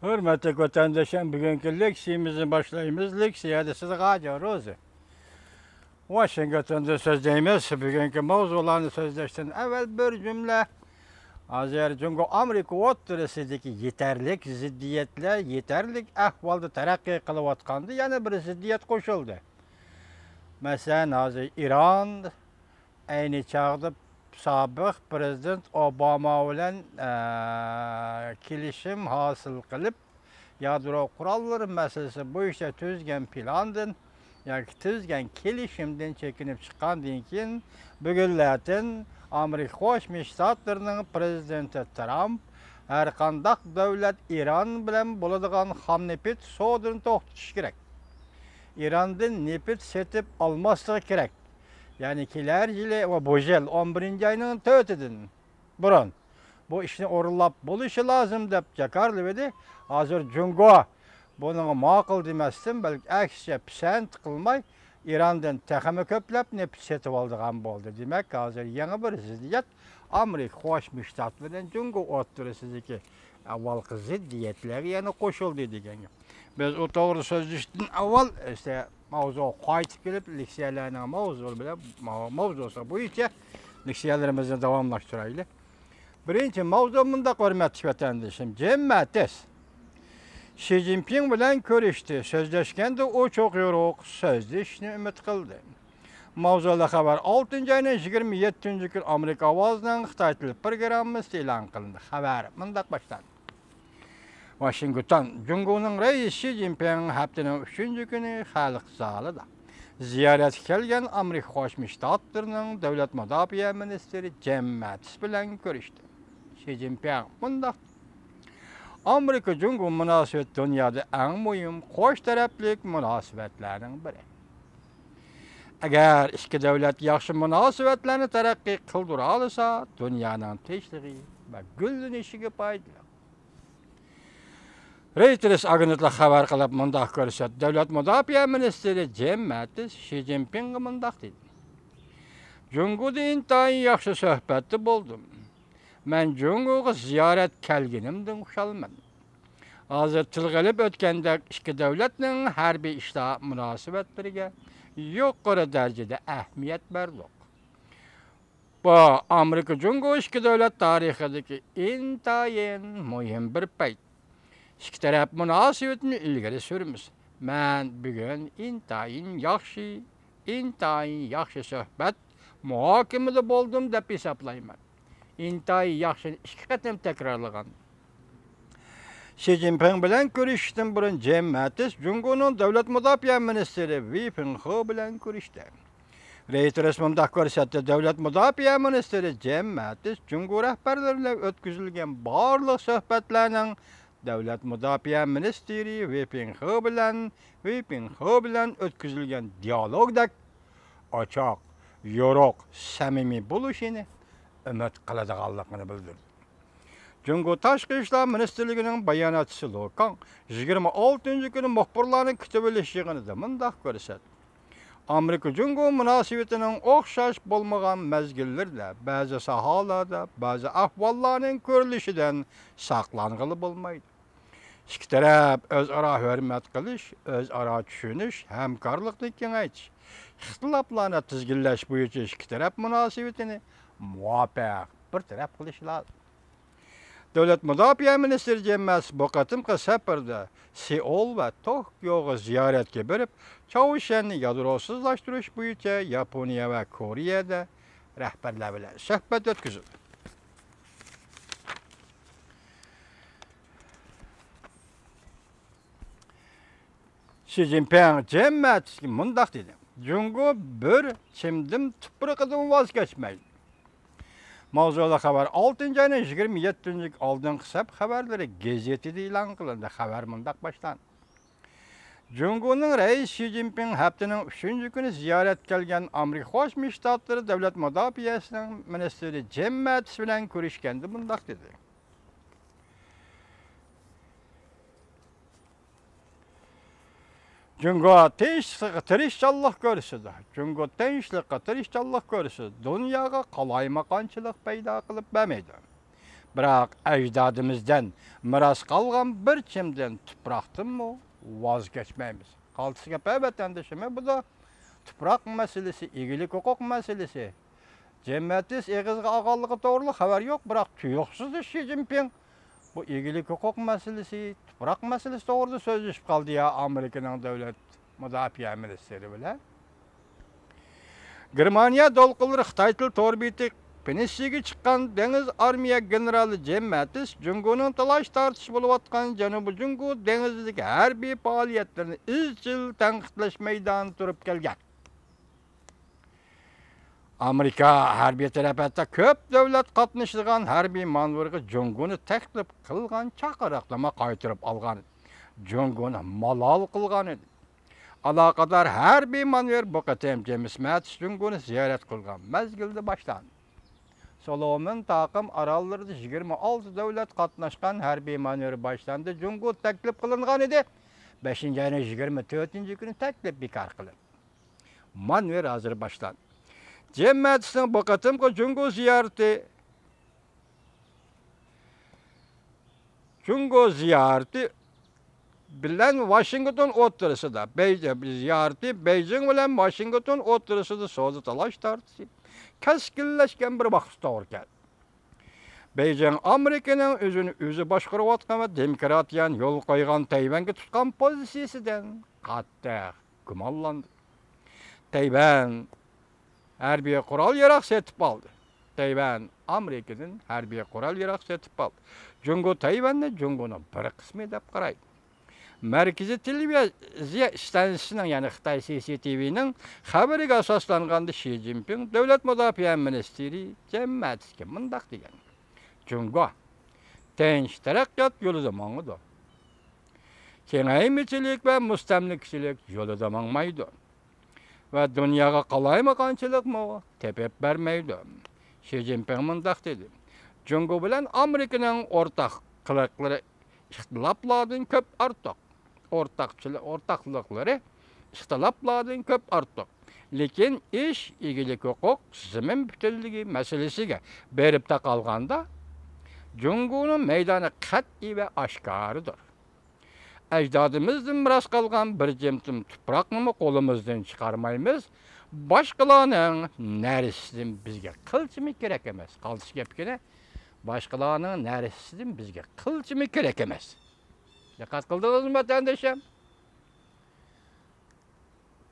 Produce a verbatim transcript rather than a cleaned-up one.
ھۆرمەتلىك ۋەتەنداشلار، بۈگۈنكى لېكسىيىمىزنى باشلايمىز. لېكسىيەدە سىزگە ھاجى روزى. ۋاشىنگتوندا سۆزلەيمىز. بۈگۈنكى ماۋزۇلارنى سۆزلەشتىن ئەۋۋەل بىر جۈملە. ھازىر جۇڭگو ئامېرىكا ئوتتۇرىسىدىكى يېتەرلىك زىددىيەتلەر يېتەرلىك ئەھۋالدا تەرەققىي قىلىۋاتقاندا يەنە بىر زىددىيەت قوشۇلدى. مەسىلەن، ھازىر ئىران ئەينى چاغدا سابىق پىرېزىدېنت ئوباما بىلەن، ئە، كېلىشىم ھاسىل قىلىپ، يادرو قوراللىرى مەسىلىسى بويىچە تۈزگەن پىلاندىن ياكى تۈزگەن كېلىشىمدىن چېكىنىپ چىققاندىن كېيىن، بۈگۈنلەردىن ئامېرىكا قوشما شتاتلىرىنىڭ پىرېزىدېنتى ترامپ ھەرقانداق دۆلەت ئىران بىلەن بولىدىغان خام نېفىت سودىنى توختىتىشى كېرەك. ئىراندىن نېفىت سېتىپ ئالماسلىقى كېرەك. يەنى كېلەر يىلى ۋە بۇ يىل ئون بىرىنچى ئاينىڭ تۆتىدىن بۇرۇن بۇ ئىشنى ئورۇنلاپ بولۇشى لازىم دەپ جاكارلىۋىدى. ھازىر جۇڭگو بۇنىڭغا ماقۇل دېمەستىن، بەلكى ئەكسىچە پىسەنت قىلماي، ئىراندىن تېخىمۇ كۆپلەپ نېفىت سېتىۋالىدىغان بولدى. دېمەك، ھازىر يېڭى بىر زىددىيەت ئامېرىكا قوشما شتاتلىرى بىلەن جۇڭگو ئوتتۇرىسىدىكى ئاۋۋالقى زىددىيەتلەرگە يەنە قوشۇلدى دېگەن گەپ. بىز ئۇ توغرىدا سۆزلىشىشتىن ئاۋۋال، ئىشتە، ماۋزۇغا قايتىپ كېلىپ، لېكسىيەلەرنىڭ ماۋزۇلىرى بىلەن، ماۋ-، ماۋزۇسى بويىچە لېكسىيەلىرىمىزنى داۋاملاشتۇرايلى. بىرىنچى ماۋزۇ مۇنداق، ھۆرمەتلىك ۋەتەندىشىم، جىم ماتىس شى جىنپىڭ بىلەن كۆرۈشتى. سۆزلەشكەندە ئوچۇق يورۇق سۆزلىشىشنى ئۈمىد قىلدى. ماۋزۇلۇق خەۋەر ئالتىنچى ئاينىڭ يىگىرمە يەتتىنچى كۈنى ئامېرىكا ئاۋازىنىڭ خىتاي تىلى پروگراممىسىدا ئېلان قىلىندى. خەۋەر مۇنداق باشلاندى. ۋاشىنگتون، جۇڭگونىڭ رەئىسى شى جىنپىڭ ھەپتىنىڭ ئۈچىنچى كۈنى خەلق زالىدا زىيارەتكە كەلگەن ئامېرىكا قوشما شتاتلىرىنىڭ دۆلەت مۇداپىئە مىنىستىرى جىم ماتىس بىلەن كۆرۈشتى. شى جىنپىڭ مۇنداق، ئامېرىكا جۇڭگو مۇناسىۋىتى دۇنيادا ئەڭ مۇھىم قوش تەرەپلىك مۇناسىۋەتلەرنىڭ بىرى. ئەگەر ئىككى دۆلەت ياخشى مۇناسىۋەتلەرنى تەرەققىي قىلدۇرالىسا، دۇنيانىڭ تىنچلىقى ۋە گۈللىنىشىگە پايدىلىق. رويتېرس ئاگېنتلىقى خەۋەر قىلىپ مۇنداق كۆرسەتتى، دۆلەت مۇداپىئە مىنىستىرى جىم ماتىس شى جىنپىڭغا مۇنداق دېدى، جۇڭگودا ئىنتايىن ياخشى سۆھبەتتە بولدۇم. مەن جۇڭگوغا زىيارەت كەلگىنىمدىن خۇشالمەن. ھازىر تىلغا ئېلىپ ئۆتكەندەك، ئىككى دۆلەتنىڭ ھەربىي ئىشلار مۇناسىۋەتلىرىگە يۇقىرى دەرىجىدە ئەھمىيەت بەردۇق. بۇ ئامېرىكا جۇڭگو ئىككى دۆلەت تارىخىدىكى ئىنتايىن مۇھىم بىر پەيت. ئىككى تەرەپ مۇناسىۋىتىنى ئىلگىرى سۈرىمىز. مەن بۈگۈن ئىنتايىن ياخشى، ئىنتايىن ياخشى سۆھبەت، مۇھاكىمىدە بولدۇم دەپ ھېسابلايمەن. ئىنتايىن ياخشىنى ئىككى قېتىم تەكرارلىغان. شى جىنپىڭ بىلەن كۆرۈشۈشتىن بۇرۇن جىم ماتىس جۇڭگونىڭ دۆلەت مۇداپىئە مىنىستىرى ۋېي فېڭخې بىلەن كۆرۈشتى. رويتېرس مۇنداق كۆرسەتتى، دۆلەت مۇداپىئە مىنىستىرى جىم ماتىس جۇڭگو رەھبەرلىرى بىلەن ئۆتكۈزۈلگەن بارلىق سۆھبەتلەرنىڭ دۆلەت مۇداپىئە مىنىستىرى ۋېي فېڭخې بىلەن، ۋېي فېڭخې بىلەن ئۆتكۈزۈلگەن دىيالوگدەك ئاچچىق، يورۇق، سەمىمىي بولۇشىنى ئۈمىد قىلىدىغانلىقىنى بىلدۈردى. جۇڭگو تاشقى ئىشلار مىنىستىرلىكىنىڭ باياناتچىسى لو كاڭ يىگىرمە ئالتىنچى كۈنى مۇخبىرلارنى كۈتۈۋېلىش يىغىنىدا مۇنداق كۆرسەتتى، ئامېرىكا جۇڭگو مۇناسىۋىتىنىڭ ئوخشاش بولمىغان مەزگىللىرىدە بەزى ساھەلەردە بەزى ئەھۋاللارنىڭ كۆرۈلۈشىدىن ساقلانغىلى بولمايدۇ. ئىككى تەرەپ ئۆزئارا ھۆرمەت قىلىش، ئۆزئارا چۈشىنىش، ھەمكارلىقنى كېڭەيتىش، ئىختىلاپلارنى تىزگىنلەش بويىچە ئىككى تەرەپ مۇناسىۋىتىنى مۇۋاپىق بىر تەرەپ قىلىشى لازىم. دۆلەت مۇداپىئە مىنىستىرى جېممەس بۇ قېتىمقى سەپىرىدە سېئۇل ۋە توكيوغا زىيارەتكە بېرىپ، چاۋشيەننى يادروسىزلاشتۇرۇش بويىچە ياپونىيە ۋە كورېيەدە رەھبەرلەر بىلەن سۆھبەت ئۆتكۈزدى. شى جىنپىڭ جىم ماتىسقا مۇنداق دېدى، جۇڭگو بىر چىمدىم تۇپرىقىدىن ۋاز كەچمەيدۇ. ماۋزۇلۇق خەۋەر ئالتىنچى ئاينىڭ يىگىرمە يەتتىنچى ئالدىنقى سەپ خەۋەرلىرى گېزىتىدە ئېلان قىلىندى. خەۋەر مۇنداق باشلاندى. جۇڭگونىڭ رەئىسى شى جىنپىڭ ھەپتىنىڭ ئۈچىنچى كۈنى زىيارەتكە كەلگەن ئامېرىكا قوشما شتاتلىرى دۆلەت مۇداپىئەسىنىڭ مىنىستىرى جىم ماتىس بىلەن كۆرۈشكەندە مۇنداق دېدى. جۇڭگو تىنچلىققا تىرىشچانلىق كۆرسىتىدۇ. جۇڭگو تىنچلىققا تىرىشچانلىق كۆرسىتىدۇ. دۇنياغا قالايمىقانچىلىق پەيدا قىلىپ بەرمەيدۇ. بىراق ئەجدادىمىزدىن مىراس قالغان بىر چىمدىم تۇپراقتىنمۇ ۋاز كەچمەيمىز. قالتىس گەپ ۋەتەندىشىم، بۇ دا تۇپراق مەسىلىسى، ئىگىلىك ھوقۇق مەسىلىسى. جىم ماتىس ئېغىزغا ئالغانلىقى توغرىلىق خەۋەر يوق، بىراق تۇيۇقسىزلا شى جىنپىڭ بۇ ئىگىلىك ھوقۇق مەسىلىسى، تۇپراق مەسىلىسى توغرىدا سۆزلىشىپ قالدى يا ئامېرىكىنىڭ دۆلەت مۇداپىئە مىنىستىرى بىلەن. گېرمانىيە دولقۇنلىرى خىتاي تىل تور بېتى پېنسىيىگە چىققان دېڭىز ئارمىيە گېنېرالى جىم ماتىس جۇڭگونىڭ تالاش تارتىش بولۇۋاتقان جەنۇبىي جۇڭگو دېڭىزىدىكى ھەربىي پائالىيەتلىرىنى ئىزچىل تەنقىدلەش مەيدانىدا تۇرۇپ كەلگەن. ئامېرىكا ھەربىي تەرەپ ھەتتا كۆپ دۆلەت قاتنىشىدىغان ھەربىي مانېۋىرغا جۇڭگونى تەكلىپ قىلغان چاقىرىقنىمۇ قايتۇرۇپ ئالغان، جۇڭگونى مالال قىلغان ئىدى. ئالاقىدار ھەربىي مانېۋىر بۇ قېتىم جېمس ماتىس جۇڭگونى زىيارەت قىلغان مەزگىلدە باشلاندى. سولومون تاقىم ئاراللىرىدا يىگىرمە ئالتە دۆلەت قاتناشقان ھەربىي مانېۋىر باشلاندى. جۇڭگو تەكلىپ قىلىنغان ئىدى. بەشىنچى ئاينىڭ يىگىرمە تۆتىنچى كۈنى تەكلىپ بىكار قىلىندى. مانېۋىر ھازىر باشلاندى. جىم ماتىسنىڭ بۇ قېتىمقى جۇڭگو زىيارىتى، جۇڭگو زىيارىتى بىلەن ۋاشىنگتون ئوتتۇرىسىدا، بېيجىڭ، زىيارىتى بېيجىڭ بىلەن ۋاشىنگتون ئوتتۇرىسىدا سودا تالاش تارتىشى كەسكىنلەشكەن بىر ۋاقىتتا توغرا كەلدى. بېيجىڭ ئامېرىكىنىڭ ئۆزىنى ئۆزى باشقۇرۇۋاتقان ۋە دېموكراتىيەنى يولغا قويغان تەيۋەنگە تۇتقان پوزىتسىيىسىدىن قاتتىق گۇمانلاندى. تەيۋەن ھەربىي قورال ياراغ سېتىپ ئالدى. تەيۋەن ئامېرىكىدىن ھەربىي قورال ياراغ سېتىپ ئالدى. جۇڭگو تەيۋەننى جۇڭگونىڭ بىر قىسمى دەپ قارايدۇ. مەركىزىي تېلېۋىزىيە ئىستانسىسىنىڭ، يەنى خىتاي سى سى تى ۋىنىڭ خەۋىرىگە ئاساسلانغاندا، شى جىنپىڭ دۆلەت مۇداپىئە مىنىستىرى جىم ماتىسكە مۇنداق دېگەن: جۇڭگو تىنچ تەرەققىيات يولىدا ماڭىدۇ. كېڭەيمىچىلىك ۋە مۇستەملىكىچىلىك يولىدا ماڭمايدۇ. ۋە دۇنياغا قالايمىقانچىلىقمۇ تېپىپ بەرمەيدۇ. شى جىنپىڭ مۇنداق دېدى: جۇڭگو بىلەن ئامېرىكىنىڭ ئورتاقلىقلىرى ئىختىلاپلاردىن كۆپ ئارتۇق. ئورتاقچىلىق، ئورتاقلىقلىرى ئىختىلاپلاردىن كۆپ ئارتۇق. لېكىن ئىش ئىگىلىك ھوقۇق، زېمىن پۈتۈنلۈكى مەسىلىسىگە بېرىپ تاقالغاندا، جۇڭگونىڭ مەيدانى قەتئىي ۋە ئاشكارىدۇر. ئەجدادىمىزدىن مىراس قالغان بىر جىمتىم تۇپراقنىمۇ قولىمىزدىن چىقارمايمىز. باشقىلارنىڭ نەرسىسىدىن بىزگە قىلچىمۇ كېرەك ئەمەس. قالتىس گەپكىنە، باشقىلارنىڭ نەرسىسىدىن بىزگە قىلچىمۇ كېرەك ئەمەس. دىققەت قىلدىڭىزمۇ، ۋەتەندىشىم؟